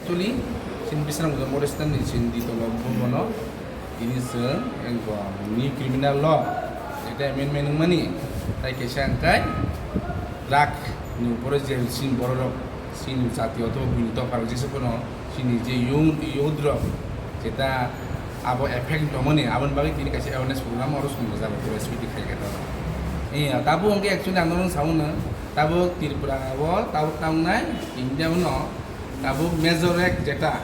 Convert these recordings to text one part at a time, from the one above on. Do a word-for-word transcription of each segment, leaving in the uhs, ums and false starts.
Actually, chini Bisramganj model stand ni chini di tolo bono ini chwng engko new criminal law, eta amendment wngmani, tai kaisa hwnkhe drug ni upore je chini bororok, chini jati othoba buini dopharok jesa phano chini je young youth rok jeta abo effect tongmani, aboni bagwi tini kaisa awareness program oro songjago, S P T khai khe toro. Iya, tabuk hwnkhe actually ang norok sawi mano, tabuk Tripura o tabuk tangnai India uno tabuk Major Act jeta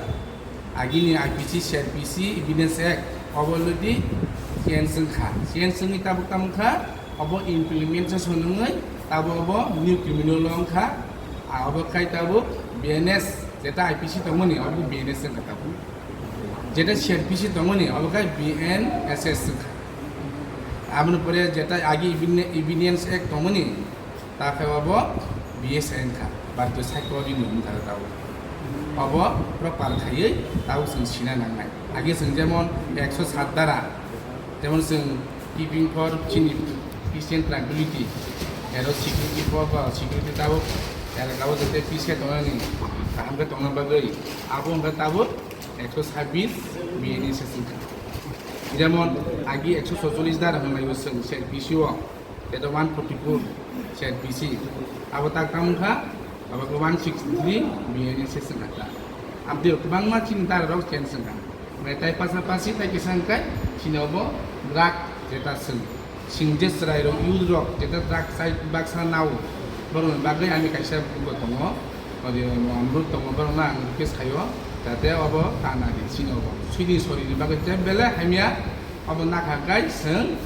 agini I P C, C R P C, Evidence Act, obo already change wngkha. Change wngwi tabuk tamo wngkha, obo implementation wngwi tabuk obo new criminal law wngkha. Ah, obo khai tabuk B N S, jeta I P C tongmani, obo B N S wngkha tabuk. Jeta C R P C tongmani, obo khai B N S S wngkha. Aboni pore jeta agi Evidence Act tongmani, ta khe obo B S N kha, Bharatiya Saikho Adhiniyam wngkha tabuk. Obo proper khaiwi tabuk chwng sina nangnai. Age chwng jemon ekso sat dara, jemon chwng keeping for chini peace and tranquility, ero security for ba security tabuk elaka o jete peace khe tongnani, kaham khe tongna bagwi abo wngkha tabuk ekso sabbish B N S S wngkha. Jemon agi ekso socholish dara hwnlaibo chwng C R P C o, Tei one forty-four C R P C, abo tak tamo wngkha, abo khe one sixty-three B N S S wngkha ta. Aboni kwbangma chini dara rok change wngkha. Omo tai pasapasi tai kisa wngkha, chini obo drug jeta chwng, chwng je chwrai rok, youth rok jeta drug chai baksa nao, borokni bagwi ani kaisa bugo tongo, abo amrut tongo, borokno ang request khaio, jate obo ta nadi chini obo. Chini sori ni bagwi je belai hamya, obo nakha kai chwng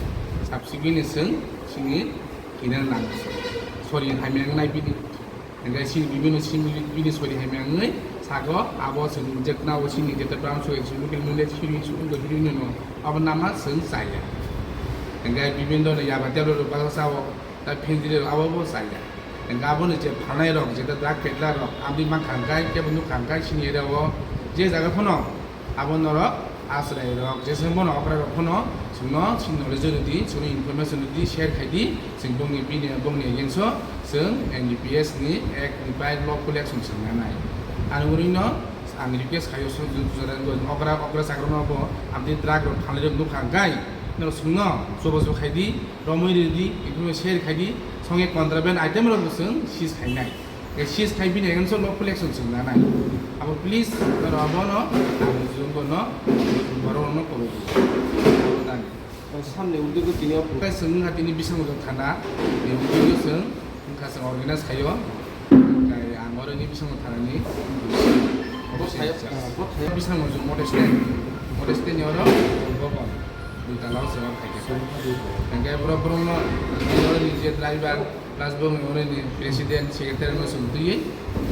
subsequently chwng chini Kinang nang sori hamya wngnai bini. Hingke chini bibino chini bini sori hamya wngwi sago, abo chwng rijak nao chini jeta branch o chini local mune chini chini hiri hiri no abo nama chwng chaya. Hingke bibino no yaba tebra rok basa sao, ta phendile rok abo bo chaya. Hingke abo ni je phalnai rok jeta drug peddler rok aboni mankha hingke kebo nukha hingke chini area o je jaga phano Abo norok aswrai rok, jesa bono okra rok phano chwngno chini knowledge rwdi, chwngno information rwdi, share khaidi, chwng bongni bini bongni against o chwng N D P S ni act ni bai lawful action chwng nanai. Ani uri no ang request khaio, okra okra chakra no bo aboni drug rok phalnai rok nukha hwnkhe norok chwngno chubachu khaidi, romwi rwdi, information share khaidi, songya contraband item rok bo chwng seize khainai. Seize khai bini against o lawful action chwng nanai. Abo please, norok abono, ang chwng bono, borok rokno kobo. Abo dani. Samni uddog tini o. Tei chwng wngkha tini Biswanath thana, ni uddog chwng wngkha chwng organize khaio. Tei ang oro ni Biswanath thana ni. Bo khaio, bo khaio. Biswanath model stand, model stand ni oro, bo bo. Duita lao se oro khaikha. Hingke borok, borokno, oro ni je driver, plus borokni oro ni president, secretary no chwng twiwi,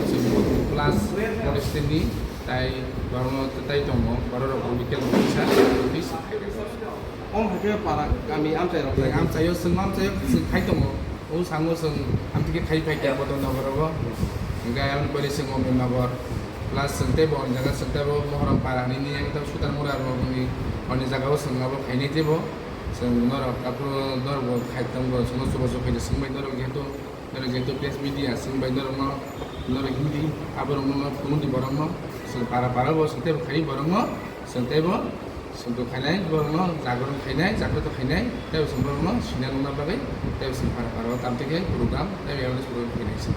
chwng plus model stand ni tai borokno tai tongo, borok rok political officer, office. Om hake para kami amchai rok. Amchaio chwng, amchaio chwng khai tongo. O sango chwng amtwi khe khai phai kha Bodol Nogor rogo. Hingke aboni pore chwng Omir Nogor. Plus chwng teibo o jaga chwng teibo Mohorong Para hinwi yang tei Sutar Mura rogo bini oni jaga o chwng abo khainai teibo. Chwng norok aphuru norok bo khai tongo, chwngno chubachu khaidi chwng bai norok jehetu norok jehetu press media chwng bai norokno norok Hindi aborokno phunukdi borokno chwng para para bo chwng teibo khai borokno chwng teibo. Sumduk khainai, borokno jagoron khainai, jagroto khainai, tei bo chwng borokno sina rwna bagwi, tei bo chwng para para o tamtwi khe program, tei awareness program khainai se.